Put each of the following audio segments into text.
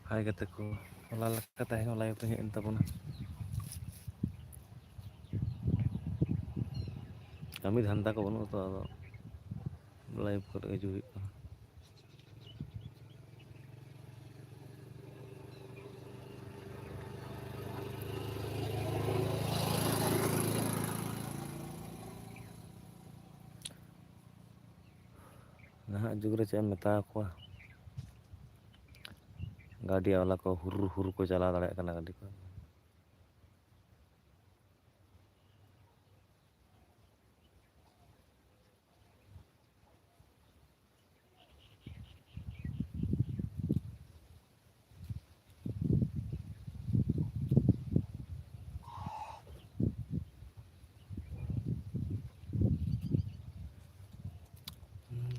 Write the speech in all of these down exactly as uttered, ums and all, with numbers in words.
ᱦᱟᱭ ᱜᱟᱛᱮ ᱠᱚ, ᱦᱚᱞᱟ ᱞᱮᱠᱟ ᱛᱮᱦᱮᱧ ᱦᱚᱸ live ᱨᱮ ᱦᱮᱡ ᱮᱱ ᱛᱟᱵᱚᱱᱟ᱾ ᱠᱟᱹᱢᱤ ᱫᱷᱟᱱᱫᱟ ᱠᱚ ᱵᱟᱹᱱᱩᱜᱼᱟ ᱛᱚ, ᱟᱫᱚ live ᱠᱚᱨᱮ ᱦᱤᱡᱩᱜ ᱦᱩᱭᱩᱜ ᱠᱟᱱᱟ᱾ ᱱᱟᱦᱟᱜ ᱡᱩᱜᱽ ᱨᱮ ᱪᱮᱫ ᱮᱢ ᱢᱮᱛᱟ ᱠᱚᱣᱟ, ᱜᱟᱹᱰᱤ ᱟᱣᱞᱟ ᱠᱚ ᱦᱩᱨ ᱦᱩᱨ ᱠᱚ ᱪᱟᱞᱟᱣ ᱫᱟᱲᱮᱭᱟᱜ ᱠᱟᱱᱟ ᱜᱟᱹᱰᱤ ᱠᱚ᱾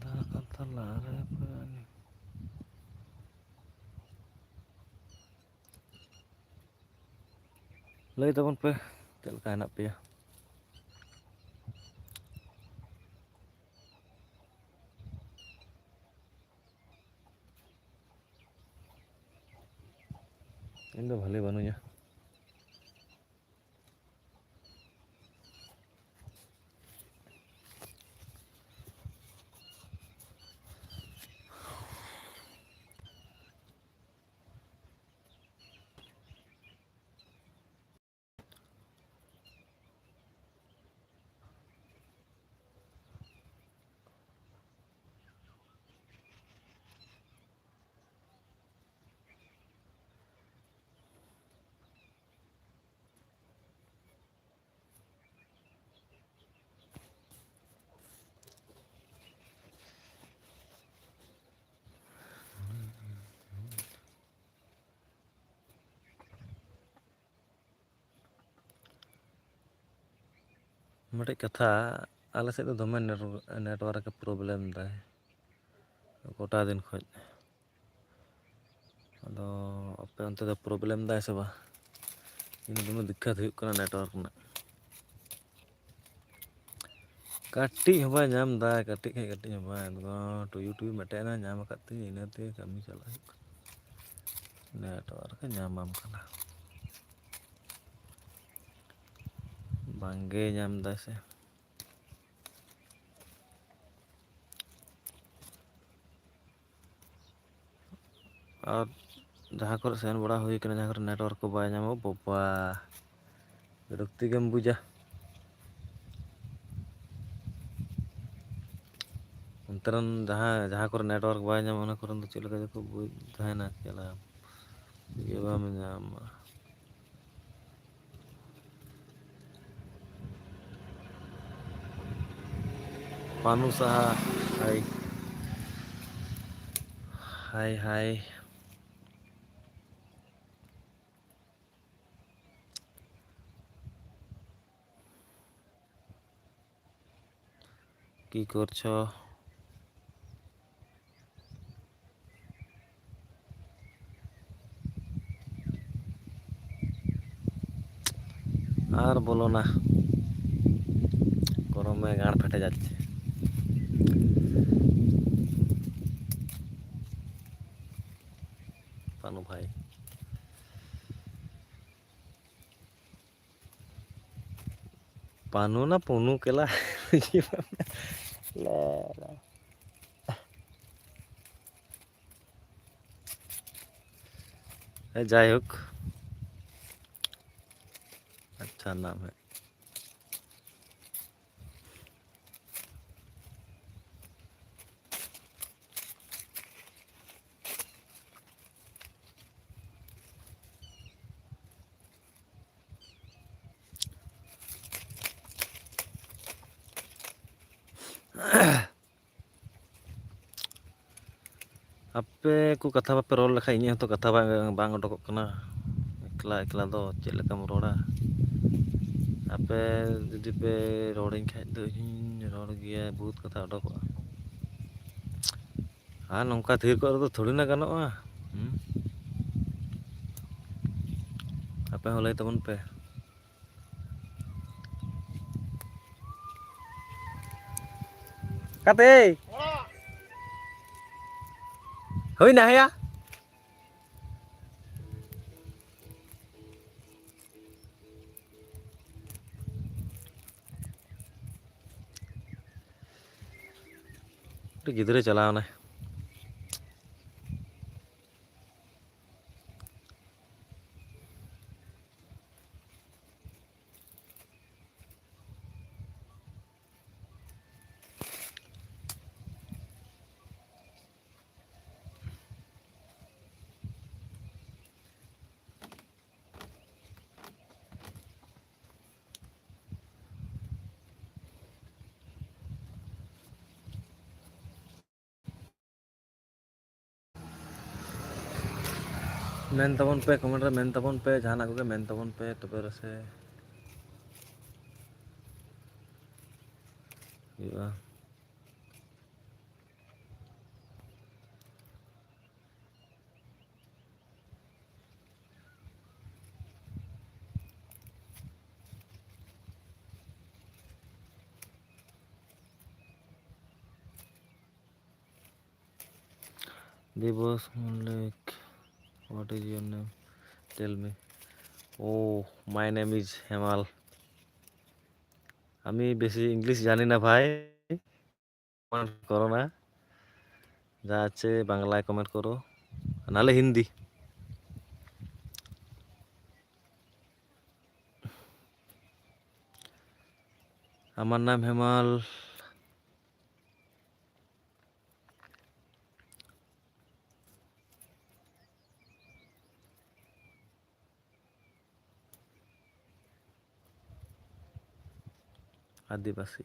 ᱫᱟᱜ ᱛᱟᱞᱟᱨᱮ ᱯᱟᱨᱟᱱᱤ᱾ ᱞᱟᱹᱭ ᱛᱟᱵᱚᱱ ᱯᱮ, ᱪᱮᱫ ᱞᱮᱠᱟ ᱦᱮᱱᱟᱜ ᱯᱮᱭᱟ? ᱤᱧ ᱫᱚ ᱵᱷᱟᱞᱮ ᱵᱟᱹᱱᱩᱧᱟ᱾ ᱢᱤᱫᱴᱮᱡ ᱠᱟᱛᱷᱟ, ᱟᱞᱮ ᱥᱮᱫ ᱫᱚ ᱫᱚᱢᱮ network ᱮ problem ᱫᱟᱭ ᱜᱚᱴᱟ ᱫᱤᱱ ᱠᱷᱚᱡ᱾ ᱟᱫᱚ ᱟᱯᱮ ᱚᱱᱛᱮ ᱫᱚ problem ᱫᱟᱭ ᱥᱮ ᱵᱟᱝ? ᱤᱧ ᱫᱚᱢᱮ ᱫᱤᱠᱠᱟᱛ ᱦᱩᱭᱩᱜ ᱠᱟᱱᱟ network ᱨᱮᱱᱟᱜ᱾ ᱠᱟᱹᱴᱤᱡ ᱦᱚᱸ ᱵᱟᱭ ᱧᱟᱢ ᱫᱟ, ᱠᱟᱹᱴᱤᱡ ᱠᱷᱚᱡ ᱠᱟᱹᱴᱤᱡ ᱦᱚᱸ ᱵᱟᱭ, ᱮᱠᱫᱚᱢ ᱴᱩᱭᱩ ᱴᱩᱭᱩ ᱢᱤᱫᱴᱮᱡ ᱮᱱᱟ ᱧᱟᱢ ᱟᱠᱟᱫ ᱛᱤᱧ, ᱤᱱᱟᱹ ᱛᱮᱜᱮ ᱠᱟᱹᱢᱤ ᱪᱟᱞᱟᱜ ᱦᱩᱭᱩᱜ ᱠᱟᱱᱟ᱾ ᱱᱮᱴᱣᱟᱨᱠ ᱮ ᱧᱟᱢᱟᱢ ᱠᱟᱱᱟ᱾ ᱵᱟᱝᱜᱮ ᱧᱟᱢ ᱫᱟᱭ ᱥᱮ᱾ ᱟᱨ ᱡᱟᱦᱟᱸ ᱠᱚᱨᱮ ᱥᱮᱱ ᱵᱟᱲᱟ ᱦᱩᱭ ᱠᱟᱱᱟ, ᱡᱟᱦᱟᱸ ᱠᱚᱨᱮ ᱱᱮᱴᱣᱟᱨᱠ ᱠᱚ ᱵᱟᱭ ᱧᱟᱢᱟ, ᱵᱟᱵᱟ, ᱵᱤᱨᱚᱠᱛᱤ ᱜᱮᱢ ᱵᱩᱡᱟ᱾ ᱚᱱᱛᱮ ᱨᱮᱱ ᱡᱟᱦᱟᱸ, ᱡᱟᱦᱟᱸ ᱠᱚᱨᱮ ᱱᱮᱴᱣᱟᱨᱠ ᱵᱟᱭ ᱧᱟᱢᱟ, ᱚᱱᱟ ᱠᱚᱨᱮᱱ ᱫᱚ ᱪᱮᱫ ᱞᱮᱠᱟ ᱪᱚᱠᱚ ᱵᱩᱡᱽ ᱛᱟᱦᱮᱱᱟ, ᱪᱮᱫ ᱞᱮᱠᱟ ᱤᱭᱟᱹ ᱵᱟᱢ ᱧᱟᱢᱟ᱾ ᱯᱟᱱᱩ ᱥᱟᱦᱟ, ᱦᱟᱭ᱾ ᱦᱟᱭ, ᱦᱟᱭ᱾ কি করছো? আর বলো না, গরমে গাঁড় ফেটে যাচ্ছে। পানু ভাই। পানু না পনু কেলা? লে, লে। এ, যাই হোক, আচ্ছা নাম হ্যাঁ। ᱟᱯᱮ ᱠᱚ ᱠᱟᱛᱷᱟ ᱵᱟᱯᱮ ᱨᱚᱲ ᱞᱮᱠᱷᱟᱱ ᱤᱧᱟᱹᱜ ᱦᱚᱸᱛᱚ ᱠᱟᱛᱷᱟ ᱵᱟᱝ, ᱵᱟᱝ ᱚᱰᱚᱠᱚᱜ ᱠᱟᱱᱟ᱾ ᱮᱠᱞᱟ ᱮᱠᱞᱟ ᱫᱚ ᱪᱮᱫ ᱞᱮᱠᱟᱢ ᱨᱚᱲᱟ? ᱟᱯᱮ ᱡᱩᱫᱤ ᱯᱮ ᱨᱚᱲᱟᱹᱧ ᱠᱷᱟᱡ ᱫᱚ ᱤᱧ ᱦᱚᱸᱧ ᱨᱚᱲ ᱜᱮᱭᱟ, ᱵᱚᱦᱩᱛ ᱠᱟᱛᱷᱟ ᱚᱰᱚᱠᱚᱜᱼᱟ᱾ ᱟᱨ ᱱᱚᱝᱠᱟ ᱛᱷᱤᱨ ᱠᱚᱜ ᱨᱮᱫᱚ ᱛᱷᱚᱲᱤ ᱱᱟ ᱜᱟᱱᱚᱜᱼᱟ᱾ ᱦᱩᱸ? ᱟᱯᱮ ᱦᱚᱸ ᱞᱟᱹᱭ ᱛᱟᱵᱚᱱ ᱯᱮ᱾ ᱠᱟᱛᱮ ᱦᱩᱭᱱᱟ ᱦᱮᱭᱟ᱾ ᱜᱤᱫᱽᱨᱟᱹ ᱪᱟᱞᱟᱣ ᱮᱱᱟᱭ᱾ ᱢᱮᱱ ᱛᱟᱵᱚᱱ ᱯᱮ, comment ᱨᱮ ᱢᱮᱱ ᱛᱟᱵᱚᱱ ᱯᱮ, ᱡᱟᱦᱟᱱᱟᱜ ᱠᱚᱜᱮ ᱢᱮᱱ ᱛᱟᱵᱚᱱ ᱯᱮ, ᱛᱚᱵᱮ ᱨᱮᱥᱮ ᱦᱩᱭᱩᱜᱼᱟ᱾ Debos Maulik, what is your name? Tell me. Oh, my name is Hemal. আমি বেশি ইংলিশ জানি না ভাই, কমেন্ট করো না, যা আছে বাংলায় কমেন্ট করো, নাহলে হিন্দি। আমার নাম হেমাল। ᱟᱹᱫᱤᱵᱟᱹᱥᱤ᱾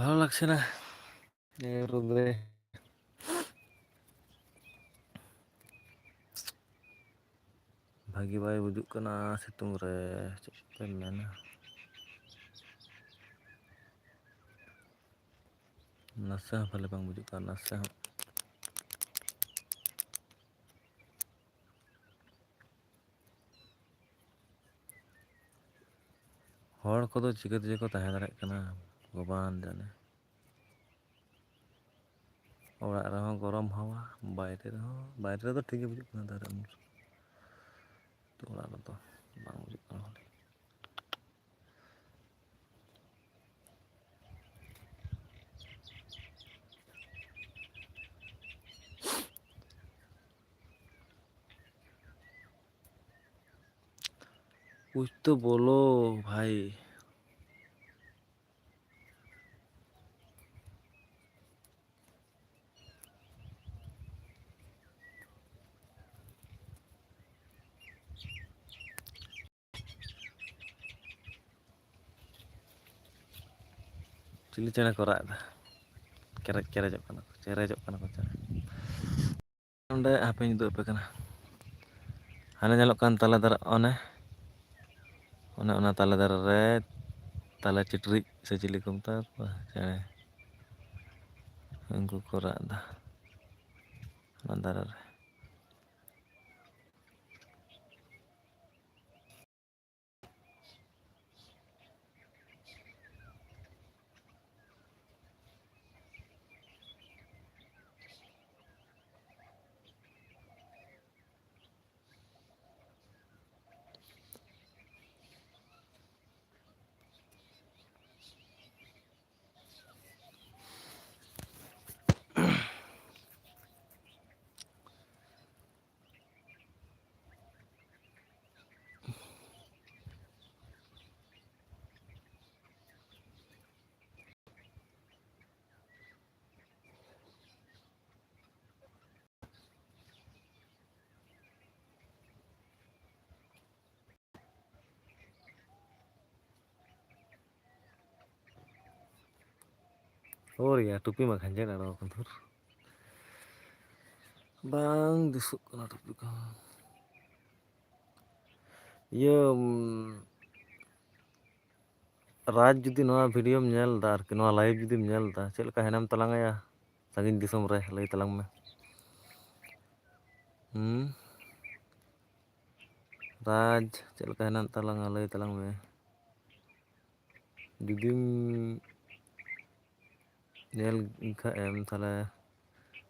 ᱵᱷᱟᱞᱚ ᱞᱟᱜᱽᱪᱷᱮ ᱱᱟ ᱮ ᱨᱳᱫᱽ ᱨᱮ᱾ ᱵᱷᱟᱹᱜᱤ ᱵᱟᱭ ᱵᱩᱡᱩᱜ ᱠᱟᱱᱟ ᱥᱤᱛᱩᱝ ᱨᱮ, ᱪᱮᱫ ᱯᱮ ᱢᱮᱱᱟ? ᱱᱟᱥᱮ ᱦᱚᱸ ᱵᱷᱟᱞᱮ ᱵᱟᱝ ᱵᱩᱡᱩᱜ ᱠᱟᱱᱟ, ᱱᱟᱥᱮ ᱦᱚᱸ᱾ ᱦᱚᱲ ᱠᱚᱫᱚ ᱪᱤᱠᱟᱹ ᱛᱮᱪᱚ ᱠᱚ ᱛᱟᱦᱮᱸ ᱫᱟᱲᱮᱭᱟᱜ ᱠᱟᱱᱟ, ᱵᱷᱚᱜᱚᱵᱟᱱ ᱡᱟᱱᱮ᱾ ᱚᱲᱟᱜ ᱨᱮᱦᱚᱸ ᱜᱚᱨᱚᱢ ᱦᱟᱣᱟ, ᱵᱟᱭᱨᱮ ᱨᱮᱦᱚᱸ, ᱵᱟᱭᱨᱮ ᱨᱮᱫᱚ ᱴᱷᱤᱠ ᱜᱮ ᱵᱩᱡᱩᱜ ᱠᱟᱱᱟ ᱫᱟᱨᱮ ᱩᱢᱩᱞ ᱨᱮ᱾ ᱛᱚ ᱚᱲᱟᱜ ᱨᱮᱫᱚ ᱵᱟᱝ ᱵᱩᱡᱩᱜ ᱠᱟᱱᱟ ᱵᱷᱟᱞᱮ᱾ कुछ तो बोलो भाई। ᱪᱤᱞᱤ ᱪᱮᱬᱮ ᱠᱚ ᱨᱟᱜ ᱮᱫᱟ? ᱪᱮᱨᱮᱡ ᱪᱮᱨᱮᱡᱚᱜ ᱠᱟᱱᱟ ᱠᱚ, ᱪᱮᱨᱮᱡᱚᱜ ᱠᱟᱱᱟ ᱠᱚ ᱪᱮᱬᱮ᱾ ᱚᱸᱰᱮ ᱦᱟᱯᱮᱧ ᱩᱫᱩᱜ ᱟᱯᱮ ᱠᱟᱱᱟ᱾ ᱦᱟᱱᱮ ᱧᱮᱞᱚᱜ ᱠᱟᱱ ᱛᱟᱞᱮ ᱫᱟᱨᱮ, ᱚᱱᱮ, ᱚᱱᱮ ᱚᱱᱟ ᱛᱟᱞᱮ ᱫᱟᱨᱮ ᱨᱮ ᱛᱟᱞᱮ ᱪᱤᱴᱨᱤᱡ ᱥᱮ ᱪᱤᱞᱤ ᱠᱚ ᱢᱮᱛᱟ ᱠᱚᱣᱟ ᱪᱮᱬᱮ, ᱩᱱᱠᱩ ᱠᱚ ᱨᱟᱜ ᱮᱫᱟ ᱚᱱᱟ ᱫᱟᱨᱮ ᱨᱮ᱾ ᱦᱳᱭ ᱭᱟ, ᱴᱩᱯᱤ ᱢᱟ ᱠᱷᱟᱸᱡᱚᱭᱮᱱ ᱟᱨᱚ ᱫᱷᱩᱨ᱾ ᱵᱟᱝ ᱫᱤᱥᱟᱹᱜ ᱠᱟᱱᱟ ᱴᱩᱯᱤ ᱠᱚᱦᱚᱸ᱾ ᱤᱭᱟᱹ, ᱩᱢ, ᱨᱟᱡᱽ, ᱡᱩᱫᱤ ᱱᱚᱣᱟ videoᱢ ᱧᱮᱞ ᱮᱫᱟ, ᱟᱨᱠᱤ ᱱᱚᱣᱟ live ᱡᱩᱫᱤᱢ ᱧᱮᱞ ᱮᱫᱟ, ᱪᱮᱫ ᱞᱮᱠᱟ ᱦᱮᱱᱟᱢ ᱛᱟᱞᱟᱝᱟ ᱭᱟ ᱥᱟᱺᱜᱤᱧ ᱫᱤᱥᱚᱢ ᱨᱮ? ᱞᱟᱹᱭ ᱛᱟᱞᱟᱝ ᱢᱮ᱾ ᱦᱩᱸ? ᱨᱟᱡᱽ, ᱪᱮᱫ ᱞᱮᱠᱟ ᱦᱮᱱᱟᱜ ᱛᱟᱞᱟᱝᱟ? ᱞᱟᱹᱭ ᱛᱟᱞᱟᱝ ᱢᱮ᱾ ᱡᱩᱫᱤᱢ ᱧᱮᱞ ᱠᱷᱟᱡ ᱮᱢ, ᱛᱟᱦᱞᱮ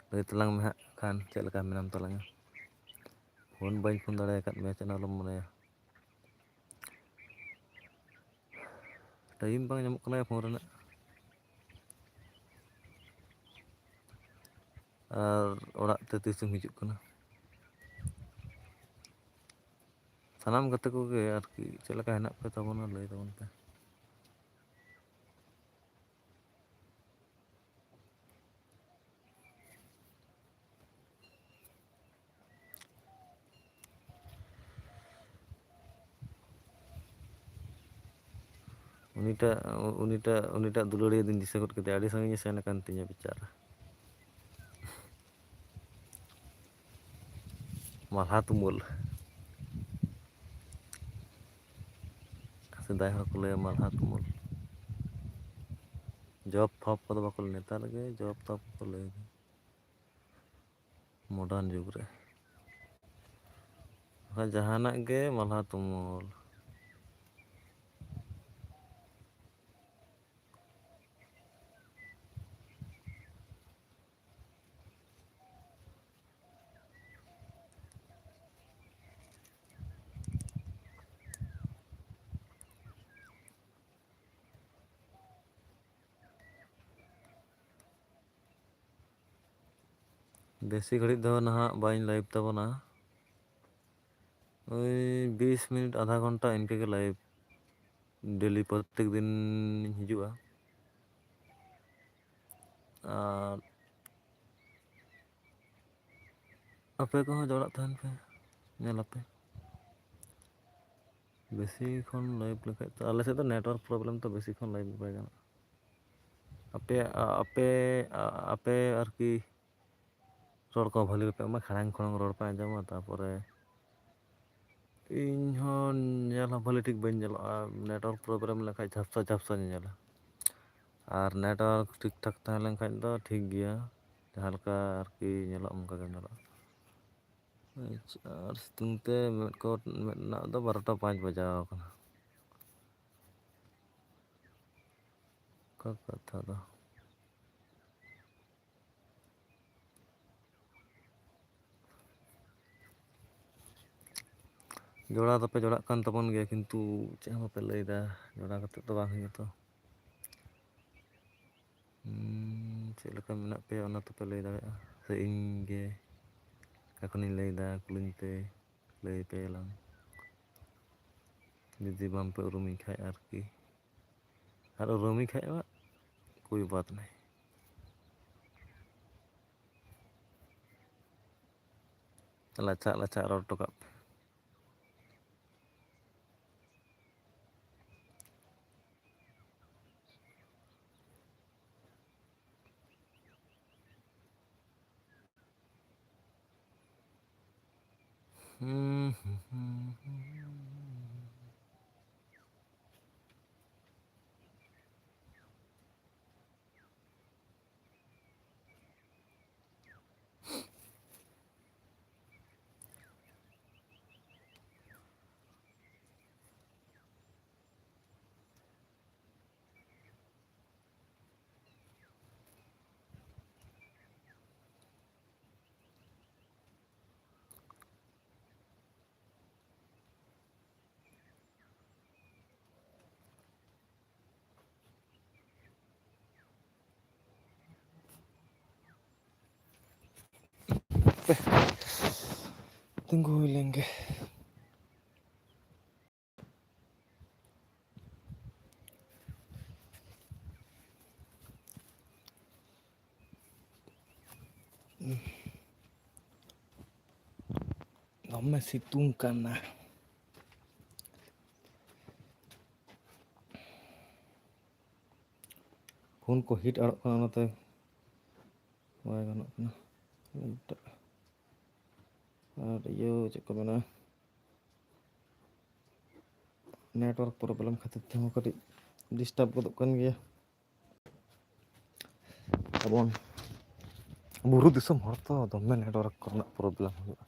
ᱞᱟᱹᱭ ᱛᱟᱞᱟᱝ ᱢᱮ ᱦᱟᱸᱜ ᱠᱷᱟᱱ, ᱪᱮᱫ ᱞᱮᱠᱟ ᱢᱮᱱᱟᱢ ᱛᱟᱞᱟᱝᱟ? ᱯᱷᱳᱱ ᱵᱟᱹᱧ ᱯᱷᱳᱱ ᱫᱟᱲᱮ ᱟᱠᱟᱫ ᱢᱮᱭᱟ, ᱪᱮᱫ ᱦᱚᱸ ᱟᱞᱚᱢ ᱢᱚᱱᱮᱭᱟ᱾ time ᱵᱟᱝ ᱧᱟᱢᱚᱜ ᱠᱟᱱᱟ ᱯᱷᱳᱱ ᱨᱮᱱᱟᱜ᱾ ᱟᱨ ᱚᱲᱟᱜ ᱛᱮ ᱛᱤᱥᱮᱢ ᱦᱤᱡᱩᱜ ᱠᱟᱱᱟ? ᱥᱟᱱᱟᱢ ᱜᱟᱛᱮ ᱠᱚᱜᱮ ᱟᱨᱠᱤ, ᱪᱮᱫ ᱞᱮᱠᱟ ᱦᱮᱱᱟᱜ ᱯᱮ ᱛᱟᱵᱚᱱᱟ, ᱞᱟᱹᱭ ᱛᱟᱵᱚᱱ ᱯᱮ᱾ ᱩᱱᱤᱴᱟᱜ, ᱩᱱᱤᱴᱟᱜ, ᱩᱱᱤᱴᱟᱜ ᱫᱩᱞᱟᱹᱲᱤᱭᱟᱹ ᱫᱚᱧ ᱫᱤᱥᱟᱹ ᱜᱚᱫ ᱠᱮᱫᱮᱭᱟ, ᱟᱹᱰᱤ ᱥᱟᱺᱜᱤᱧᱮ ᱥᱮᱱ ᱟᱠᱟᱱ ᱛᱤᱧᱟᱹ ᱵᱮᱪᱟᱨᱟ᱾ ᱢᱟᱞᱦᱟ ᱛᱩᱢᱟᱹᱞ᱾ ᱥᱮᱫᱟᱭ ᱦᱚᱲ ᱠᱚ ᱞᱟᱹᱭᱟ ᱢᱟᱞᱦᱟ ᱛᱩᱢᱟᱹᱞ᱾ ᱡᱚᱵ ᱯᱷᱚᱵ ᱠᱚᱫᱚ ᱵᱟᱠᱚ ᱞᱟᱹᱭᱟ, ᱱᱮᱛᱟᱨ ᱜᱮ ᱡᱚᱵ ᱛᱚᱵ ᱠᱚ ᱞᱟᱹᱭᱟ᱾ modern ᱡᱩᱜᱽ ᱨᱮ ᱵᱟᱠᱷᱟᱱ ᱡᱟᱦᱟᱱᱟᱜ ᱜᱮ ᱢᱟᱞᱦᱟ ᱛᱩᱢᱟᱹᱞ᱾ ᱵᱮᱥᱤ ᱜᱷᱟᱹᱲᱤᱡ ᱫᱚ ᱱᱟᱦᱟᱜ ᱵᱟᱹᱧ live ᱛᱟᱵᱚᱱᱟ, ᱳᱭ ᱵᱤᱥ ᱢᱤᱱᱤᱴ, ᱟᱫᱷᱟ ᱜᱷᱚᱱᱴᱟ ᱤᱱᱠᱟᱹ ᱜᱮ live᱾ daily ᱯᱨᱚᱛᱛᱮᱠ ᱫᱤᱱ ᱤᱧ ᱦᱤᱡᱩᱜᱼᱟ᱾ ᱟᱨ ᱟᱯᱮ ᱠᱚᱦᱚᱸ ᱡᱚᱲᱟᱜ ᱛᱟᱦᱮᱱ ᱯᱮ, ᱧᱮᱞ ᱟᱯᱮ᱾ ᱵᱮᱥᱤ ᱠᱷᱚᱱ live ᱞᱮᱠᱷᱟᱡ ᱛᱚ, ᱟᱞᱮ ᱥᱮᱫ ᱫᱚ network problem ᱛᱚ, ᱵᱮᱥᱤ ᱠᱷᱚᱱ live ᱵᱟᱭ ᱜᱟᱱᱚᱜᱼᱟ᱾ ᱟᱯᱮᱭᱟᱜ, ᱟ-, ᱟᱯᱮ, ᱟ-, ᱟᱯᱮ ᱟᱨᱠᱤ ᱨᱚᱲ ᱠᱚ ᱵᱷᱟᱹᱞᱤ ᱵᱟᱯᱮ ᱮᱢᱟ, ᱠᱷᱟᱲᱟᱝ ᱠᱷᱚᱲᱚᱝ ᱨᱚᱲ ᱯᱮ ᱟᱸᱡᱚᱢᱟ, ᱛᱟᱯᱚᱨᱮ ᱤᱧ ᱦᱚᱸ ᱧᱮᱞ ᱦᱚᱸ ᱵᱷᱟᱹᱞᱤ ᱴᱷᱤᱠ ᱵᱟᱹᱧ ᱧᱮᱞᱚᱜᱼᱟ, network problem ᱞᱮᱱᱠᱷᱟᱱ ᱡᱷᱟᱯᱥᱟ ᱡᱷᱟᱯᱥᱟ ᱧᱮᱧᱮᱞᱟ᱾ ᱟᱨ network ᱴᱷᱤᱠ ᱴᱷᱟᱠ ᱛᱟᱦᱮᱸ ᱞᱮᱱᱠᱷᱟᱱ ᱫᱚ ᱴᱷᱤᱠ ᱜᱮᱭᱟ, ᱡᱟᱦᱟᱸ ᱞᱮᱠᱟ ᱟᱨᱠᱤ ᱧᱮᱞᱚᱜ ᱚᱱᱠᱟ ᱜᱮ ᱧᱮᱞᱚᱜᱼᱟ᱾ ᱟᱪᱪᱷᱟ, ᱟᱨ ᱥᱤᱛᱩᱝ ᱛᱮ ᱢᱮᱫ ᱠᱚ, ᱢᱮᱫ ᱨᱮᱱᱟᱜ ᱫᱚ ᱵᱟᱨᱚᱴᱟ ᱯᱟᱸᱪ ᱵᱟᱡᱟᱣ ᱟᱠᱟᱱᱟ᱾ ᱚᱠᱟ ᱠᱟᱛᱷᱟ ᱫᱚ᱾ ᱡᱚᱲᱟᱣ ᱫᱚᱯᱮ ᱡᱚᱲᱟᱜ ᱠᱟᱱ ᱛᱟᱵᱚᱱ ᱜᱮᱭᱟ, ᱠᱤᱱᱛᱩ ᱪᱮᱫ ᱦᱚᱸ ᱵᱟᱯᱮ ᱞᱟᱹᱭᱫᱟ, ᱡᱚᱲᱟᱣ ᱠᱟᱛᱮᱫ ᱫᱚ ᱵᱟᱝ ᱦᱩᱭᱩᱜᱼᱟ ᱛᱚ᱾ ᱦᱩᱸ, ᱪᱮᱫ ᱞᱮᱠᱟ ᱢᱮᱱᱟᱜ ᱯᱮᱭᱟ ᱚᱱᱟ ᱛᱚᱯᱮ ᱞᱟᱹᱭ ᱫᱟᱲᱮᱭᱟᱜᱼᱟ, ᱥᱮ ᱤᱧ ᱜᱮ ᱚᱠᱟ ᱠᱷᱚᱱᱤᱧ ᱞᱟᱹᱭᱫᱟ, ᱠᱩᱞᱤᱧ ᱯᱮ, ᱞᱟᱹᱭ ᱯᱮᱭᱟᱞᱟᱝ᱾ ᱡᱩᱫᱤ ᱵᱟᱝ ᱯᱮ ᱩᱨᱩᱢᱤᱧ ᱠᱷᱟᱡ ᱟᱨᱠᱤ, ᱟᱨ ᱩᱨᱩᱢᱤᱧ ᱠᱷᱟᱡ ᱢᱟ ᱠᱳᱭ ᱵᱟᱛ ᱱᱟᱦᱤ᱾ ᱞᱟᱪᱟᱜ ᱞᱟᱪᱟᱜ ᱨᱚᱲ ᱦᱚᱴᱚ ᱠᱟᱜ ᱯᱮ᱾ ᱛᱤᱸᱜᱩ ᱦᱩᱭ ᱞᱮᱱ ᱜᱮ᱾ ᱫᱚᱢᱮ ᱥᱤᱛᱩᱝ ᱠᱟᱱᱟ᱾ ᱠᱚ ᱦᱤᱴ ᱟᱲᱚᱜ ᱠᱟᱱᱟ, ᱚᱱᱟᱛᱮ ᱵᱟᱭ ᱜᱟᱱᱚᱜ ᱠᱟᱱᱟ᱾ ᱟᱨ ᱤᱭᱟᱹ ᱪᱮᱫ ᱠᱚ ᱢᱮᱱᱟ, ᱱᱮᱴᱣᱟᱨᱠ ᱯᱨᱚᱵᱞᱮᱢ ᱠᱷᱟᱹᱛᱤᱨ ᱛᱮᱦᱚᱸ ᱠᱟᱹᱴᱤᱡ ᱰᱤᱥᱴᱟᱨᱵ ᱜᱚᱫᱚᱜ ᱠᱟᱱ ᱜᱮᱭᱟ᱾ ᱛᱟᱵᱚᱱ ᱵᱩᱨᱩ ᱫᱤᱥᱚᱢ ᱦᱚᱲ ᱛᱚ, ᱫᱚᱢᱮ ᱱᱮᱴᱣᱟᱨᱠ ᱠᱚᱨᱮᱱᱟᱜ ᱯᱨᱚᱵᱞᱮᱢ ᱦᱩᱭᱩᱜᱼᱟ᱾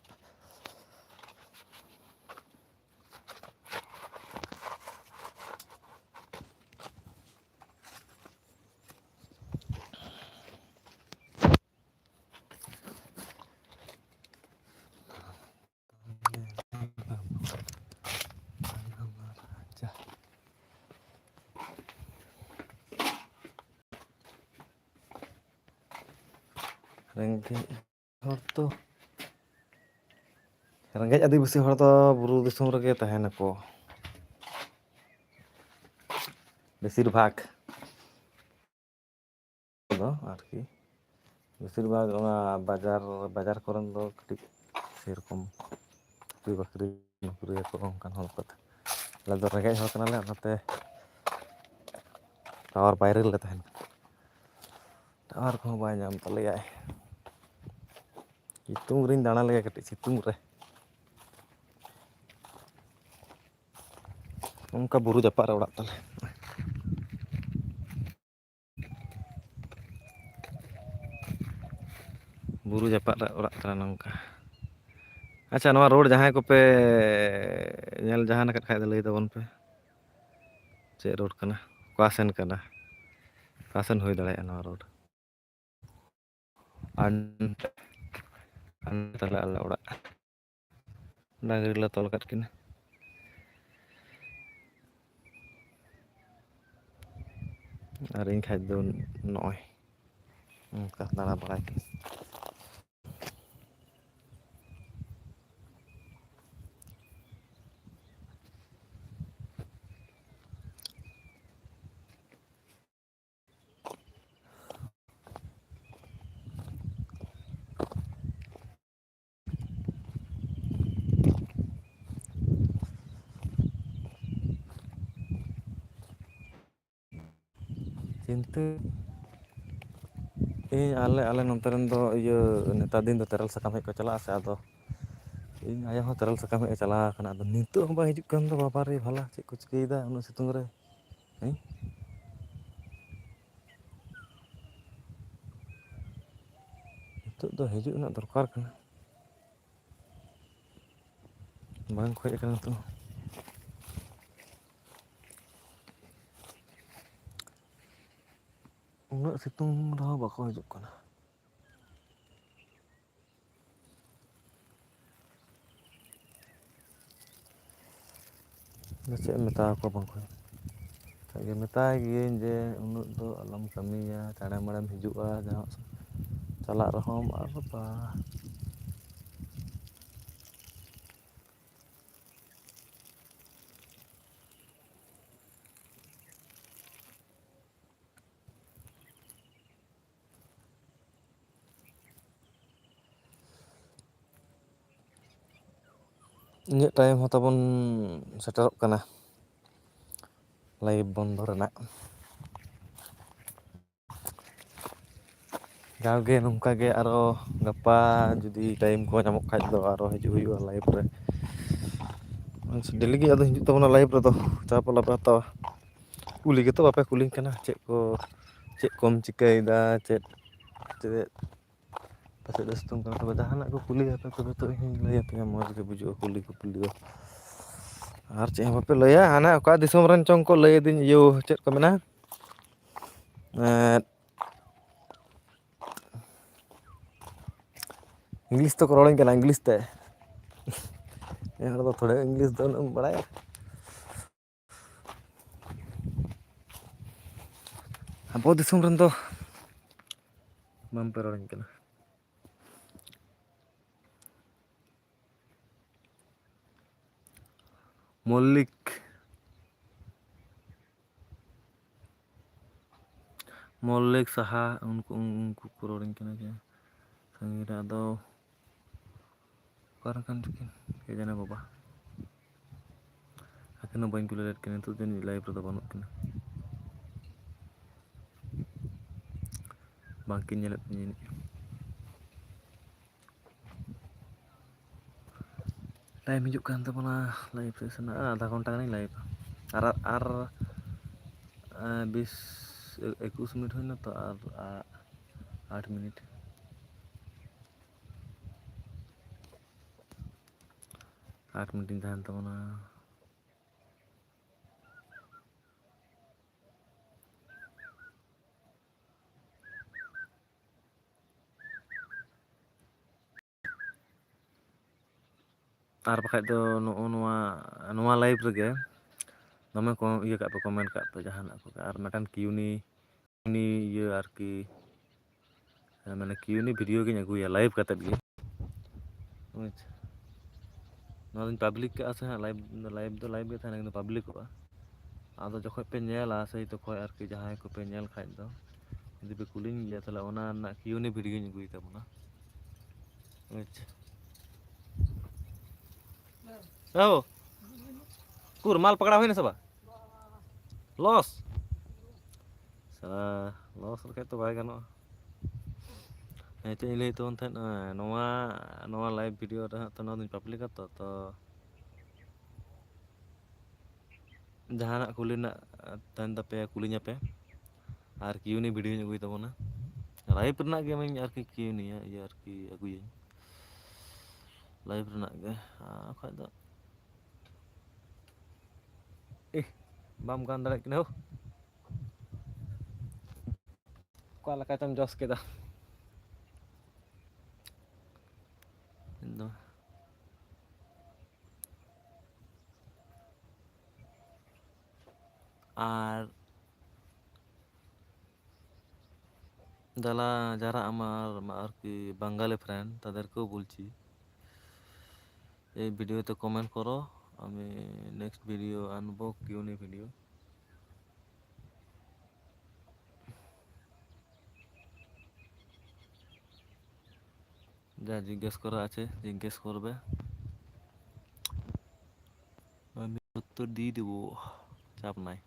ᱨᱮᱸᱜᱮᱡ ᱦᱚᱲ ᱫᱚ, ᱨᱮᱸᱜᱮᱡ ᱟᱹᱫᱤᱵᱟᱹᱥᱤ ᱦᱚᱲ ᱫᱚ ᱵᱩᱨᱩ ᱫᱤᱥᱚᱢ ᱨᱮᱜᱮ ᱛᱟᱦᱮᱱᱟᱠᱚ ᱵᱮᱥᱤᱨ ᱵᱷᱟᱜᱽ᱾ ᱫᱚ ᱟᱨᱠᱤ ᱵᱮᱥᱤᱨ ᱵᱷᱟᱜᱽ ᱚᱱᱟ ᱵᱟᱡᱟᱨ, ᱵᱟᱡᱟᱨ ᱠᱚᱨᱮᱱ ᱫᱚ ᱠᱟᱹᱴᱤᱡ ᱥᱮᱨᱚᱠᱚᱢ ᱪᱟᱹᱠᱨᱤ ᱵᱟᱹᱠᱨᱤ, ᱱᱚᱠᱨᱤᱭᱟᱠᱚ ᱚᱱᱠᱟᱱ ᱦᱚᱲ ᱠᱚ᱾ ᱟᱞᱮ ᱫᱚ ᱨᱮᱸᱜᱮᱡ ᱦᱚᱲ ᱠᱟᱱᱟᱞᱮ, ᱚᱱᱟᱛᱮ ᱴᱟᱣᱟᱨ ᱵᱟᱭᱨᱮ ᱨᱮᱞᱮ ᱛᱟᱦᱮᱱ ᱠᱟᱱᱟ᱾ ᱴᱟᱣᱟᱨ ᱠᱚᱦᱚᱸ ᱵᱟᱭ ᱧᱟᱢ ᱛᱟᱞᱮᱭᱟᱭ᱾ ᱥᱤᱛᱩᱝ ᱨᱤᱧ ᱫᱟᱬᱟ ᱞᱮᱜᱟ ᱠᱟᱹᱴᱤᱡ, ᱥᱤᱛᱩᱝ ᱨᱮ᱾ ᱚᱱᱠᱟ ᱵᱩᱨᱩ ᱡᱟᱯᱟᱜ ᱨᱮ ᱚᱲᱟᱜ ᱛᱟᱞᱮ᱾ ᱵᱩᱨᱩ ᱡᱟᱯᱟᱜ ᱨᱮ ᱚᱲᱟᱜ ᱛᱟᱞᱮ ᱱᱚᱝᱠᱟ᱾ ᱟᱪᱪᱷᱟ, ᱱᱚᱣᱟ ᱨᱳᱰ ᱡᱟᱦᱟᱸᱭ ᱠᱚᱯᱮ ᱧᱮᱞ ᱡᱟᱦᱟᱸ ᱟᱠᱟᱫ ᱠᱷᱟᱡ ᱫᱚ ᱞᱟᱹᱭ ᱛᱟᱵᱚᱱ ᱯᱮ, ᱪᱮᱫ ᱨᱳᱰ ᱠᱟᱱᱟ, ᱚᱠᱟ ᱥᱮᱱ ᱠᱟᱱᱟ, ᱚᱠᱟ ᱥᱮᱱ ᱦᱩᱭ ᱫᱟᱲᱮᱭᱟᱜᱼᱟ ᱱᱚᱣᱟ ᱨᱳᱰ? ᱟᱨ ᱟᱨ ᱛᱟᱦᱞᱮ ᱟᱞᱮ ᱚᱲᱟᱜ ᱰᱟᱝᱨᱤ ᱞᱮ ᱛᱚᱞ ᱟᱠᱟᱫ ᱠᱤᱱᱟ᱾ ᱟᱨ ᱤᱧ ᱠᱷᱟᱡ ᱫᱚ ᱱᱚᱜᱼᱚᱭ ᱱᱚᱝᱠᱟ ᱫᱟᱬᱟ ᱵᱟᱲᱟᱭ ᱠᱟᱱᱟ᱾ ᱠᱤᱱᱛᱩ ᱤᱧ ᱟᱞᱮ ᱟᱞᱮ ᱱᱚᱛᱮ ᱨᱮᱱ ᱫᱚ ᱤᱭᱟᱹ ᱱᱮᱛᱟᱨ ᱫᱤᱱ ᱫᱚ ᱛᱮᱨᱮᱞ ᱥᱟᱠᱟᱢ ᱦᱮᱡ ᱠᱚ ᱪᱟᱞᱟᱜᱼᱟ ᱥᱮ, ᱟᱫᱚ ᱤᱧ ᱟᱭᱳ ᱦᱚᱸ ᱛᱮᱨᱮᱞ ᱥᱟᱠᱟᱢ ᱦᱮᱡ ᱮ ᱪᱟᱞᱟᱣ ᱟᱠᱟᱱᱟ᱾ ᱟᱫᱚ ᱱᱤᱛᱚᱜ ᱦᱚᱸ ᱵᱟᱭ ᱦᱤᱡᱩᱜ ᱠᱟᱱ ᱫᱚ, ᱵᱟᱵᱟ ᱨᱮ ᱵᱷᱟᱞᱟ ᱪᱮᱫ ᱠᱚ ᱪᱤᱠᱟᱹᱭᱮᱫᱟ ᱩᱱᱟᱹᱜ ᱥᱤᱛᱩᱝ ᱨᱮ᱾ ᱦᱮᱸ, ᱱᱤᱛᱚᱜ ᱫᱚ ᱦᱤᱡᱩᱜ ᱨᱮᱱᱟᱜ ᱫᱚᱨᱠᱟᱨ ᱠᱟᱱᱟ, ᱵᱟᱝ ᱠᱚ ᱦᱮᱡ ᱟᱠᱟᱱᱟ ᱱᱤᱛᱚᱜ ᱦᱚᱸ᱾ ᱩᱱᱟᱹᱜ ᱥᱤᱛᱩᱝ ᱨᱮᱦᱚᱸ ᱵᱟᱠᱚ ᱦᱤᱡᱩᱜ ᱠᱟᱱᱟ᱾ ᱟᱫᱚ ᱪᱮᱫ ᱮᱢ ᱢᱮᱛᱟ ᱟᱠᱚᱣᱟ ᱵᱟᱝᱠᱷᱟᱱ? ᱢᱮᱛᱟᱭ ᱜᱤᱭᱟᱹᱧ ᱡᱮ ᱩᱱᱟᱹᱜ ᱫᱚ ᱟᱞᱚᱢ ᱠᱟᱹᱢᱤᱭᱟ, ᱪᱟᱬᱮ ᱢᱟᱲᱮᱢ ᱦᱤᱡᱩᱜᱼᱟ, ᱡᱟᱦᱟᱸ ᱥᱮᱫ ᱪᱟᱞᱟᱜ ᱨᱮᱦᱚᱸᱢ ᱟᱨ ᱵᱟ᱾ ᱤᱧᱟᱹᱜ ᱴᱟᱭᱤᱢ ᱦᱚᱸ ᱛᱟᱵᱚᱱ ᱥᱮᱴᱮᱨᱚᱜ ᱠᱟᱱᱟ ᱞᱟᱭᱤᱵᱷ ᱵᱚᱱᱫᱚ ᱨᱮᱱᱟᱜ᱾ ᱡᱟᱣᱜᱮ ᱱᱚᱝᱠᱟ ᱜᱮ ᱟᱨᱚ ᱜᱟᱯᱟ ᱡᱩᱫᱤ ᱴᱟᱭᱤᱢ ᱠᱚ ᱧᱟᱢᱚᱜ ᱠᱷᱟᱡ ᱫᱚ ᱟᱨᱚ ᱦᱤᱡᱩᱜ ᱦᱩᱭᱩᱜᱼᱟ ᱞᱟᱭᱤᱵᱷ ᱨᱮ᱾ ᱰᱮᱞᱤ ᱜᱮ ᱟᱫᱚ ᱦᱤᱡᱩᱜ ᱛᱟᱵᱚᱱᱟ ᱞᱟᱭᱤᱵᱷ ᱨᱮᱫᱚ, ᱪᱟᱯ ᱟᱞᱚᱯᱮ ᱦᱟᱛᱟᱣᱟ᱾ ᱠᱩᱞᱤ ᱜᱮᱛᱚ ᱵᱟᱯᱮ ᱠᱩᱞᱤᱧ ᱠᱟᱱᱟ ᱪᱮᱫ ᱠᱚ, ᱪᱮᱫ ᱠᱚᱢ ᱪᱤᱠᱟᱹᱭᱮᱫᱟ, ᱪᱮᱫ ᱪᱮᱫ ᱯᱟᱥᱮᱡ ᱫᱚ ᱥᱤᱛᱩᱝ ᱠᱟᱱᱟ᱾ ᱛᱚᱵᱮ ᱡᱟᱦᱟᱱᱟᱜ ᱠᱚ ᱠᱩᱞᱤᱭᱟᱯᱮ ᱛᱚᱵᱮ ᱛᱚ ᱤᱧ ᱞᱟᱹᱭ ᱟᱯᱮᱭᱟ, ᱢᱚᱡᱽ ᱜᱮ ᱵᱩᱡᱩᱜᱼᱟ ᱠᱩᱞᱤ ᱠᱚ ᱠᱩᱞᱤ ᱫᱚ᱾ ᱟᱨ ᱪᱮᱫ ᱦᱚᱸ ᱵᱟᱯᱮ ᱞᱟᱹᱭᱟ, ᱦᱟᱱᱟ ᱚᱠᱟ ᱫᱤᱥᱚᱢ ᱨᱮᱱ ᱪᱚᱝ ᱠᱚ ᱞᱟᱹᱭ ᱟᱹᱫᱤᱧ, ᱤᱭᱟᱹ ᱪᱮᱫ ᱠᱚ ᱢᱮᱱᱟ, ᱮᱸᱫ, ᱤᱝᱞᱤᱥ ᱛᱮᱠᱚ ᱨᱚᱲᱟᱹᱧ ᱠᱟᱱᱟ, ᱤᱝᱞᱤᱥ ᱛᱮ᱾ ᱱᱮ ᱦᱚᱲ ᱫᱚ ᱛᱷᱚᱲᱮ ᱤᱝᱞᱤᱥ ᱫᱚ ᱩᱱᱟᱹᱜ ᱮᱢ ᱵᱟᱲᱟᱭᱟ? ᱟᱵᱚ ᱫᱤᱥᱚᱢ ᱨᱮᱱ ᱫᱚ ᱵᱟᱝ ᱯᱮ ᱨᱚᱲᱟᱹᱧ ᱠᱟᱱᱟ᱾ ᱢᱚᱞᱞᱤᱠ, ᱢᱚᱞᱞᱤᱠ ᱥᱟᱦᱟ, ᱩᱱᱠᱩ, ᱩᱱᱠᱩ ᱠᱚ ᱨᱚᱲᱟᱹᱧ ᱠᱟᱱᱟ ᱡᱮ ᱥᱟᱺᱜᱤᱧ ᱨᱮ᱾ ᱟᱫᱚ ᱚᱠᱟᱨᱮ ᱠᱟᱱ ᱪᱚᱠᱤᱱ ᱠᱮ ᱡᱟᱱᱮ ᱵᱟᱵᱟ᱾ ᱟᱹᱠᱤᱱ ᱦᱚᱸ ᱵᱟᱹᱧ ᱠᱩᱞᱤ ᱞᱮᱫ ᱠᱤᱱᱟ, ᱱᱤᱛᱚᱜ ᱡᱟᱹᱱᱤᱡ ᱞᱟᱭᱤᱵᱷ ᱨᱮᱫᱚ ᱵᱟᱹᱱᱩᱜ ᱠᱤᱱᱟ᱾ ᱵᱟᱝᱠᱤᱱ ᱧᱮᱞᱮᱫ ᱛᱤᱧᱟᱹ ᱡᱟᱹᱱᱤᱡ᱾ ᱴᱟᱭᱤᱢ ᱦᱤᱡᱩᱜ ᱠᱟᱱ ᱛᱟᱵᱚᱱᱟ, ᱞᱟᱭᱤᱵᱷ ᱥᱮᱥ ᱨᱮᱱᱟᱜ ᱟᱫᱷᱟ ᱜᱷᱚᱱᱴᱟ ᱜᱟᱱᱤᱧ ᱞᱟᱭᱤᱵᱷᱟ᱾ ᱟᱨ ᱟᱨ ᱮ, ᱵᱤᱥ ᱮᱠᱩᱥ ᱢᱤᱱᱤᱴ ᱦᱩᱭᱱᱟ ᱛᱚ, ᱟᱨ ᱟ- ᱟᱴ ᱢᱤᱱᱤᱴ, ᱟᱴ ᱢᱤᱱᱤᱴ ᱤᱧ ᱛᱟᱦᱮᱱ ᱛᱟᱵᱚᱱᱟ᱾ ᱟᱨ ᱵᱟᱠᱷᱟᱡ ᱫᱚ ᱱᱚᱜᱼᱚ ᱱᱚᱣᱟ, ᱱᱚᱣᱟ ᱞᱟᱭᱤᱵᱷ ᱨᱮᱜᱮ ᱫᱚᱢᱮ ᱠᱚ ᱤᱭᱟᱹ ᱠᱟᱜ ᱯᱮ, ᱠᱚᱢᱮᱱᱴ ᱠᱟᱜ ᱯᱮ ᱡᱟᱦᱟᱱᱟᱜ ᱠᱚᱜᱮ᱾ ᱟᱨ ᱢᱤᱫᱴᱟᱝ ᱠᱤᱭᱩᱱᱤ, ᱩᱱᱤ ᱤᱭᱟᱹ ᱟᱨᱠᱤ, ᱦᱮᱸ, ᱢᱟᱱᱮ ᱠᱤᱭᱩᱱᱤ ᱵᱷᱤᱰᱤᱭᱳ ᱜᱤᱧ ᱟᱹᱜᱩᱭᱟ ᱞᱟᱭᱤᱵᱷ ᱠᱟᱛᱮᱫ ᱜᱮ᱾ ᱵᱩᱡᱽ? ᱱᱚᱣᱟ ᱫᱚᱧ ᱯᱟᱵᱽᱞᱤᱠ ᱠᱟᱜᱼᱟ ᱥᱮ ᱦᱟᱸᱜ, ᱞᱟᱭᱤᱵᱷ, ᱞᱟᱭᱤᱵᱷ ᱫᱚ ᱞᱟᱭᱤᱵᱷ ᱜᱮ ᱛᱟᱦᱮᱱᱟ, ᱠᱤᱱᱛᱩ ᱯᱟᱵᱽᱞᱤᱠᱚᱜᱼᱟ᱾ ᱟᱫᱚ ᱡᱚᱠᱷᱚᱡ ᱯᱮ ᱧᱮᱞᱟ, ᱥᱮᱭ ᱛᱚᱠᱷᱚᱡ ᱟᱨᱠᱤ ᱡᱟᱦᱟᱸᱭ ᱠᱚᱯᱮ ᱧᱮᱞ ᱠᱷᱟᱡ ᱫᱚ, ᱡᱩᱫᱤ ᱯᱮ ᱠᱩᱞᱤᱧ ᱜᱮᱭᱟ, ᱛᱟᱦᱞᱮ ᱚᱱᱟ ᱨᱮᱱᱟᱜ ᱠᱤᱭᱩᱱᱤ ᱵᱷᱤᱰᱤᱭᱳᱧ ᱟᱹᱜᱩᱭ ᱛᱟᱵᱚᱱᱟ᱾ ᱵᱩᱡᱽ? ᱮ ᱵᱟᱹᱵᱩ, ᱩᱠᱩᱨ ᱢᱟᱞ ᱯᱟᱠᱲᱟᱣ ᱦᱩᱭᱱᱟ ᱥᱮ ᱵᱟᱝ? ᱞᱚᱥ? ᱥᱟᱞᱟ, ᱞᱚᱥ ᱞᱮᱠᱷᱟᱡ ᱛᱚ ᱵᱟᱭ ᱜᱟᱱᱚᱜᱼᱟ᱾ ᱦᱮᱸ, ᱪᱮᱫ ᱤᱧ ᱞᱟᱹᱭᱮᱫ ᱛᱟᱵᱚᱱ ᱛᱟᱦᱮᱸᱫ, ᱱᱚᱣᱟ, ᱱᱚᱣᱟ ᱞᱟᱭᱤᱵᱷ ᱵᱷᱤᱰᱤᱭᱳ ᱨᱮ ᱦᱟᱸᱜ ᱛᱚ ᱱᱚᱣᱟ ᱫᱚᱧ ᱯᱟᱵᱽᱞᱤᱠᱟ ᱛᱚ, ᱛᱚ ᱡᱟᱦᱟᱱᱟᱜ ᱠᱩᱞᱤ ᱨᱮᱱᱟᱜ ᱛᱟᱦᱮᱱ ᱛᱟᱯᱮᱭᱟ, ᱠᱩᱞᱤᱧᱟᱯᱮ᱾ ᱟᱨ ᱠᱤᱭᱩᱱᱤ ᱵᱷᱤᱰᱤᱭᱳᱧ ᱟᱹᱜᱩᱭ ᱛᱟᱵᱚᱱᱟ᱾ ᱞᱟᱭᱤᱵᱷ ᱨᱮᱱᱟᱜ ᱜᱮ ᱟᱨᱠᱤ ᱠᱤᱭᱩᱱᱤᱭᱟ, ᱤᱭᱟᱹ ᱟᱨᱠᱤ ᱟᱹᱜᱩᱭᱟᱹᱧ᱾ ᱞᱟᱭᱤᱵᱷ ᱨᱮᱱᱟᱜ ᱜᱮ᱾ ᱟᱨ ᱵᱟᱠᱷᱟᱡ ᱫᱚ, ᱮᱦ, ᱵᱟᱢ ᱜᱟᱱ ᱫᱟᱲᱮᱭᱟᱜ ᱠᱟᱱᱟ ᱦᱳ᱾ ᱚᱠᱟ ᱞᱮᱠᱟ ᱪᱚᱢ ᱡᱚᱥ ᱠᱮᱫᱟ᱾ ᱤᱧ ᱫᱚ ᱟᱨ যারা, যারা আমার, আমার আর কি বাঙালি ফ্রেন্ড, তাদেরকেও বলছি, এই ভিডিওতে কমেন্ট করো, আমি নেক্সট ভিডিও আনবো, কিউএনএ ভিডিও। যা জিজ্ঞেস করা আছে জিজ্ঞেস করবে, আমি উত্তর দিয়ে দেবো, চাপ নাই।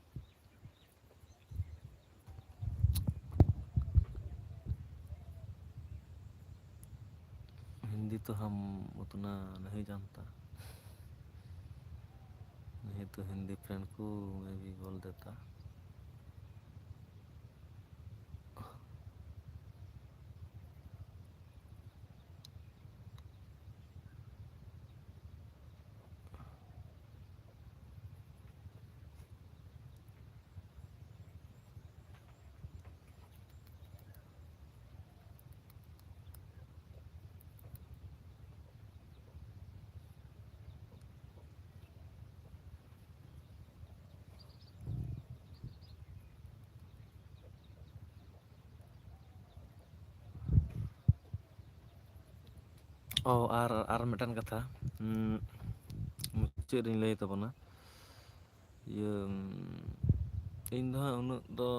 हिंदी तो हम उतना नहीं जानता, नहीं तो हिंदी फ्रेंड को मैं भी बोल देता। ᱚ, ᱟᱨ, ᱟᱨ ᱢᱤᱫᱴᱟᱝ ᱠᱟᱛᱷᱟ, ᱩᱸ, ᱢᱩᱪᱟᱹᱫ ᱨᱤᱧ ᱞᱟᱹᱭ ᱛᱟᱵᱚᱱᱟ᱾ ᱤᱭᱟᱹ, ᱩᱸ, ᱤᱧ ᱫᱚ ᱦᱟᱸᱜ ᱩᱱᱟᱹᱜ ᱫᱚ,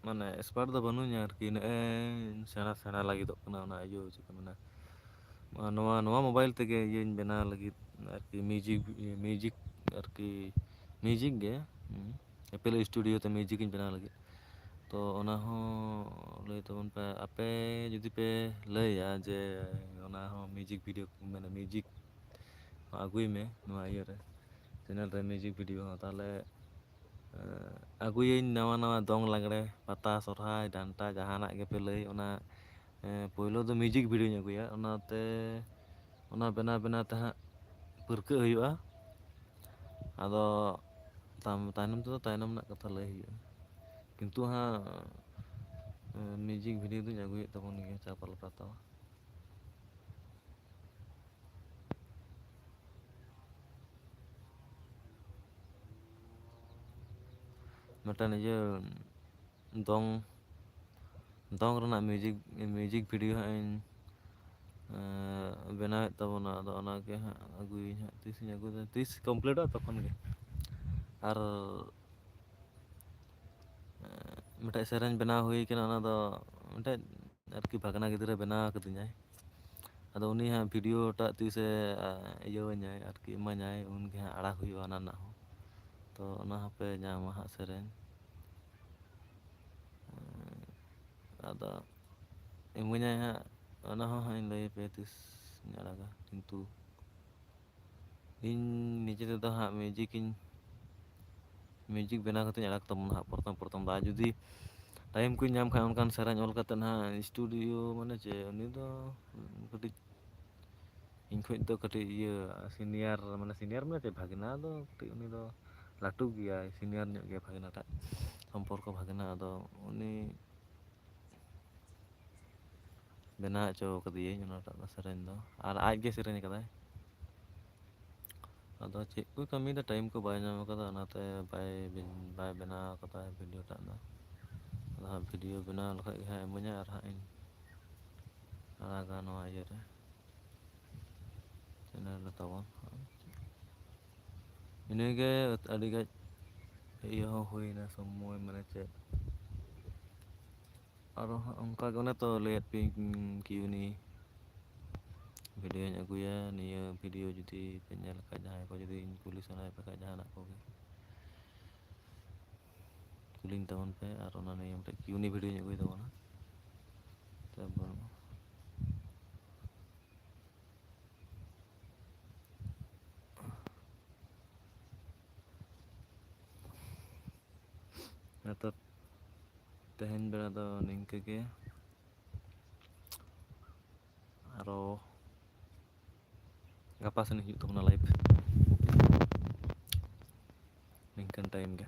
ᱢᱟᱱᱮ, expert ᱫᱚ ᱵᱟᱹᱱᱩᱧᱟ ᱟᱨᱠᱤ, ᱱᱮᱜᱼᱮ ᱥᱮᱬᱟ, ᱥᱮᱬᱟ ᱞᱟᱹᱜᱤᱫᱚᱜ ᱠᱟᱱᱟ ᱚᱱᱟ ᱤᱭᱟᱹ, ᱪᱮᱫ ᱠᱚ ᱢᱮᱱᱟ, ᱱᱚᱣᱟ, ᱱᱚᱣᱟ mobile ᱛᱮᱜᱮ ᱤᱭᱟᱹᱧ ᱵᱮᱱᱟᱣ ᱞᱟᱹᱜᱤᱫ ᱟᱨᱠᱤ, music, music ᱟᱨᱠᱤ, music ᱜᱮ, ᱩᱸ, Apple Studio ᱛᱮ music ᱤᱧ ᱵᱮᱱᱟᱣ ᱞᱟᱹᱜᱤᱫ᱾ ᱛᱚ ᱚᱱᱟ ᱦᱚᱸ ᱞᱟᱹᱭ ᱛᱟᱵᱚᱱ ᱯᱮ, ᱟᱯᱮ ᱡᱩᱫᱤ ᱯᱮ ᱞᱟᱹᱭᱟ ᱡᱮ ᱚᱱᱟ ᱦᱚᱸ music video, ᱢᱟᱱᱮ music ᱟᱹᱜᱩᱭ ᱢᱮ ᱱᱚᱣᱟ ᱤᱭᱟᱹ ᱨᱮ, channel ᱨᱮ music video ᱦᱚᱸ, ᱛᱟᱦᱚᱞᱮ, ᱮᱸ, ᱟᱹᱜᱩᱭᱟᱹᱧ ᱱᱟᱣᱟ ᱱᱟᱣᱟ ᱫᱚᱝ ᱞᱟᱜᱽᱲᱮ, ᱯᱟᱛᱟ, ᱥᱚᱨᱦᱟᱭ, ᱰᱟᱱᱴᱟ, ᱡᱟᱦᱟᱱᱟᱜ ᱜᱮᱯᱮ ᱞᱟᱹᱭ, ᱚᱱᱟ, ᱮᱸ, ᱯᱳᱭᱞᱳ ᱫᱚ music videoᱧ ᱟᱹᱜᱩᱭᱟ, ᱚᱱᱟᱛᱮ ᱚᱱᱟ ᱵᱮᱱᱟᱣ ᱵᱮᱱᱟᱣ ᱛᱮ ᱦᱟᱸᱜ ᱯᱟᱹᱨᱠᱟᱹᱜ ᱦᱩᱭᱩᱜᱼᱟ᱾ ᱟᱫᱚ ᱛᱟᱢ-, ᱛᱟᱭᱱᱚᱢ ᱛᱮᱫᱚ ᱛᱟᱭᱱᱚᱢ ᱨᱮᱱᱟᱜ ᱠᱟᱛᱷᱟ ᱞᱟᱹᱭ ᱦᱩᱭᱩᱜᱼᱟ᱾ ᱠᱤᱱᱛᱩ ᱦᱟᱸᱜ, ᱮᱸ, music video ᱫᱚᱧ ᱟᱹᱜᱩᱭᱮᱫ ᱛᱟᱵᱚᱱ ᱜᱮᱭᱟ, ᱪᱟᱯ ᱟᱞᱚᱯᱮ ᱦᱟᱛᱟᱣᱟ᱾ ᱢᱤᱫᱴᱟᱝ ᱤᱭᱟᱹ ᱫᱚᱝ, ᱫᱚᱝ ᱨᱮᱱᱟᱜ music, music video ᱦᱟᱸᱜ ᱤᱧ, ᱮᱸ, ᱵᱮᱱᱟᱣᱮᱫ ᱛᱟᱵᱚᱱᱟ᱾ ᱟᱫᱚ ᱚᱱᱟᱜᱮ ᱦᱟᱸᱜ ᱟᱹᱜᱩᱭᱟᱹᱧ ᱦᱟᱸᱜ, ᱛᱤᱥ ᱤᱧ ᱟᱹᱜᱩᱭᱟ, ᱛᱤᱥ completeᱚᱜᱼᱟ ᱛᱚᱠᱷᱚᱱ ᱜᱮ᱾ ᱟᱨ, ᱮᱸ, ᱢᱤᱫᱴᱮᱡ ᱥᱮᱨᱮᱧ ᱵᱮᱱᱟᱣ ᱦᱩᱭ ᱠᱟᱱᱟ, ᱚᱱᱟ ᱫᱚ ᱢᱤᱫᱴᱮᱡ ᱟᱨᱠᱤ ᱵᱷᱟᱜᱽᱱᱟ ᱜᱤᱫᱽᱨᱟᱹ ᱵᱮᱱᱟᱣ ᱠᱟᱹᱫᱤᱧᱟᱭ᱾ ᱟᱫᱚ ᱩᱱᱤ ᱦᱟᱸᱜ video ᱴᱟᱜ ᱛᱤᱥᱮ, ᱟ, ᱤᱭᱟᱹᱣᱟᱹᱧᱟᱭ ᱟᱨᱠᱤ, ᱮᱢᱟᱹᱧᱟᱭ, ᱩᱱᱜᱮ ᱦᱟᱸᱜ ᱟᱲᱟᱜ ᱦᱩᱭᱩᱜᱼᱟ ᱚᱱᱟ ᱨᱮᱱᱟᱜ ᱦᱚᱸ᱾ ᱛᱚ ᱚᱱᱟ ᱦᱚᱸᱯᱮ ᱧᱟᱢᱟ ᱦᱟᱸᱜ ᱥᱮᱨᱮᱧ᱾ ᱟᱫᱚ ᱤᱢᱟᱹᱧᱟᱭ ᱦᱟᱸᱜ, ᱚᱱᱟ ᱦᱚᱸ ᱦᱟᱸᱜ ᱤᱧ ᱞᱟᱹᱭ ᱟᱯᱮᱭᱟ ᱛᱤᱥ᱾ ᱟᱲᱟᱜᱟ, ᱠᱤᱱᱛᱩ ᱤᱧ ᱱᱤᱡᱮ ᱛᱮᱫᱚ ᱦᱟᱸᱜ ᱢᱤᱭᱩᱡᱤᱠ ᱤᱧ ᱢᱤᱭᱩᱡᱤᱠ ᱵᱮᱱᱟᱣ ᱠᱟᱛᱮᱧ ᱟᱲᱟᱜ ᱛᱟᱵᱚᱱᱟ ᱦᱟᱸᱜ ᱯᱨᱚᱛᱷᱚᱢ ᱯᱨᱚᱛᱷᱚᱢ ᱫᱚ᱾ ᱟᱨ ᱡᱩᱫᱤ ᱴᱟᱭᱤᱢ ᱠᱚᱧ ᱧᱟᱢ ᱠᱷᱟᱱ ᱚᱱᱠᱟᱱ ᱥᱮᱨᱮᱧ ᱚᱞ ᱠᱟᱛᱮ ᱦᱟᱸᱜ ᱥᱴᱩᱰᱤᱭᱳ, ᱢᱟᱱᱮ ᱪᱮᱫ, ᱩᱱᱤ ᱫᱚ ᱠᱟᱹᱴᱤᱡ ᱤᱧ ᱠᱷᱚᱡ ᱫᱚ ᱠᱟᱹᱴᱤᱡ ᱤᱭᱟᱹ ᱥᱤᱱᱤᱭᱟᱨ, ᱢᱟᱱᱮ ᱥᱤᱱᱤᱭᱟᱨ ᱢᱟᱱᱮ ᱪᱮᱫ, ᱵᱷᱟᱜᱽᱱᱟ ᱫᱚ ᱠᱟᱹᱴᱤᱡ ᱩᱱᱤ ᱫᱚ ᱞᱟᱹᱴᱩ ᱜᱮᱭᱟᱭ, ᱥᱤᱱᱤᱭᱟᱨ ᱧᱚᱜ ᱜᱮᱭᱟ ᱵᱷᱟᱜᱽᱱᱟ ᱴᱟᱜ, ᱥᱚᱢᱯᱚᱨᱠᱚ ᱵᱷᱟᱜᱽᱱᱟ᱾ ᱟᱫᱚ ᱩᱱᱤ ᱵᱮᱱᱟᱣ ᱦᱚᱪᱚ ᱠᱟᱫᱮᱭᱟᱹᱧ ᱚᱱᱟᱴᱟᱜ ᱫᱚ ᱥᱮᱨᱮᱧ ᱫᱚ, ᱟᱨ ᱟᱡ ᱜᱮ ᱥᱮᱨᱮᱧ ᱠᱟᱫᱟᱭ᱾ ᱟᱫᱚ ᱪᱮᱫ ᱠᱚ ᱠᱟᱹᱢᱤᱭᱮᱫᱟ, ᱴᱟᱭᱤᱢ ᱠᱚ ᱵᱟᱭ ᱧᱟᱢ ᱠᱟᱫᱟ, ᱚᱱᱟᱛᱮ ᱵᱟᱭ ᱵᱮᱱ-, ᱵᱟᱭ ᱵᱮᱱᱟᱣ ᱠᱟᱫᱟ ᱵᱷᱤᱰᱤᱭᱳ ᱴᱟᱜ ᱫᱚ᱾ ᱟᱫᱚ ᱦᱟᱸᱜ ᱵᱷᱤᱰᱤᱭᱳ ᱵᱮᱱᱟᱣ ᱞᱮᱠᱷᱟᱡ ᱜᱮ ᱦᱟᱸᱜ ᱤᱢᱟᱹᱧᱟ, ᱟᱨ ᱦᱟᱸᱜ ᱤᱧ ᱟᱲᱟᱜᱟ ᱱᱚᱣᱟ ᱤᱭᱟᱹ ᱨᱮ, ᱪᱮᱱᱮᱞ ᱨᱮ ᱛᱟᱵᱚᱱ᱾ ᱤᱱᱟᱹᱜᱮ ᱟᱹᱰᱤ ᱜᱟᱡ ᱤᱭᱟᱹ ᱦᱚᱸ ᱦᱩᱭᱱᱟ, ᱥᱚᱢᱚᱭ ᱢᱟᱱᱮ ᱪᱮᱫ, ᱟᱨᱚ ᱦᱟᱸᱜ ᱚᱱᱠᱟ ᱜᱮ ᱚᱱᱮ ᱛᱚ ᱞᱟᱹᱭᱟᱫ ᱯᱮᱭᱟᱹᱧ ᱠᱤᱭᱩᱱᱤ ᱵᱷᱤᱰᱤᱭᱳᱧ ᱟᱹᱜᱩᱭᱟ᱾ ᱱᱤᱭᱟᱹ ᱵᱷᱤᱰᱤᱭᱳ ᱡᱩᱫᱤ ᱯᱮ ᱧᱮᱞ ᱠᱷᱟᱡ, ᱡᱟᱦᱟᱸᱭ ᱠᱚ ᱡᱩᱫᱤ ᱤᱧ ᱠᱩᱞᱤ ᱥᱟᱱᱟᱭᱮᱫ ᱯᱮ ᱠᱷᱟᱡ ᱡᱟᱦᱟᱱᱟᱜ ᱠᱚᱜᱮ, ᱠᱩᱞᱤᱧ ᱛᱟᱵᱚᱱ ᱯᱮ᱾ ᱟᱨ ᱚᱱᱟ ᱱᱤᱭᱟᱹ ᱢᱤᱫᱴᱮᱡ ᱠᱤᱭᱩᱱᱤ ᱵᱷᱤᱰᱤᱭᱳᱧ ᱟᱹᱜᱩᱭ ᱛᱟᱵᱚᱱᱟ᱾ ᱛᱟᱨᱯᱚᱨ ᱱᱤᱛᱚᱜ ᱛᱮᱦᱮᱧ ᱵᱮᱲᱟ ᱫᱚ ᱱᱤᱝᱠᱟᱹ ᱜᱮ, ᱟᱨᱚ ᱜᱟᱯᱟ ᱥᱮᱱ ᱦᱤᱡᱩᱜ ᱛᱟᱵᱚᱱᱟ ᱞᱟᱭᱤᱵᱷ ᱱᱤᱝᱠᱟᱹᱱ ᱴᱟᱭᱤᱢ ᱜᱮ᱾